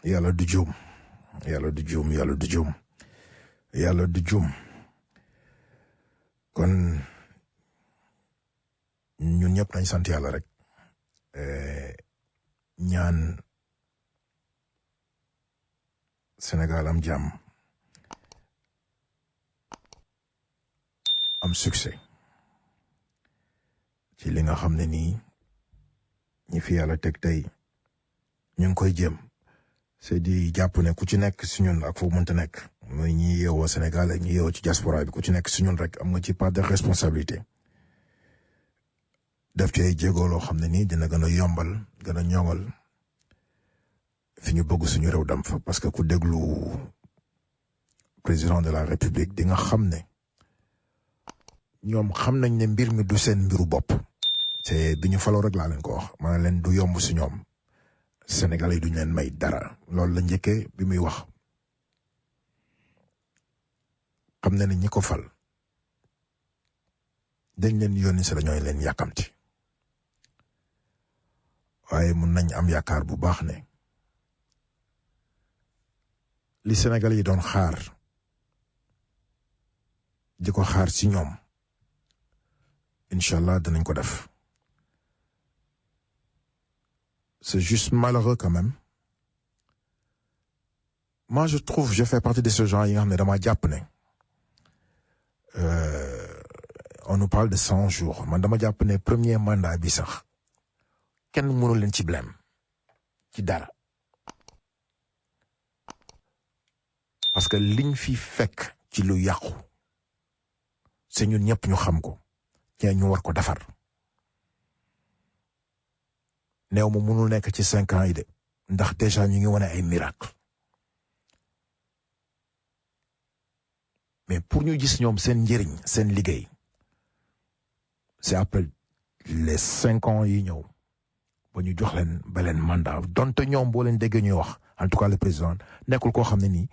yàlla du juum yàlla du juum yàlla du juum yàlla du juum kon ñun ñëpp nañ sant yàlla rek ñaan Sénégal am jàmm am succès ci li nga xam ne nii ñi fi yàlla teg tey ñu ngi koy jéem c'est di jàpp ne ku ci nekk si ñun ak foo mënta nekk mooy ñi yeewoo Sénégal ak ñi yeewoo ci diaspora bi ku ci nekk si ñun rek am nga ci part de responsabilité def ci ay jéego loo xam ne nii dina gën a yombal gën a ñoŋal fi ñu bëgg suñu réew dem fa parce que ku déglu président de la république di nga xam ne ñoom xam nañ ne mbir mi du seen mbiru bopp te bi ñu faloo rek laa leen ko wax ma ne leen du yomb si ñoom Sénégalais yi duñ leen may dara loolu la njëkkee bi muy wax xam na ne ñi ko fal dañ leen yónni si la ñooy leen yàkkamti waaye mun nañ am yaakaar bu baax ne li Sénégalais yi doon xaar di ko xaar si ñoom incha allah dinañ ko def c'est juste malheureux quand même moi je trouve je fais partie de ce genre yi nga xam ne dama jàpp ne on nous parle de 100 jours man dama jàpp ne premier mandat bi sax kenn mënul leen ci blâme ci dara parce que liñ fi fekk ci lu yàqu c'est ñun ñëpp ñu xam ko te ñu war ko defar néew mu mënul nekk ci 5 ans yi de ndax déjà ñu ngi wane ay miracle mais pour ñu gis ñoom seen njëriñ seen liggéey c'est après les 5 ans yi ñëw ba ñu jox leen ba leen mandat donte ñoom boo leen déggee ñuy wax en tout cas le président nekkul koo xam ne nii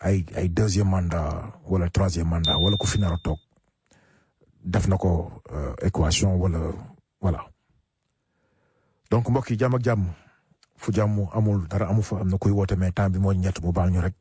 ay deuxième mandat wala troisième mandat wala ku fi nar a toog def na ko équation wala voilà donc mbokk yi jàmm ak jàmm fu jàmm amul dara amu fa am na kuy woote mais temps bi moo ñett mu baal ñu rek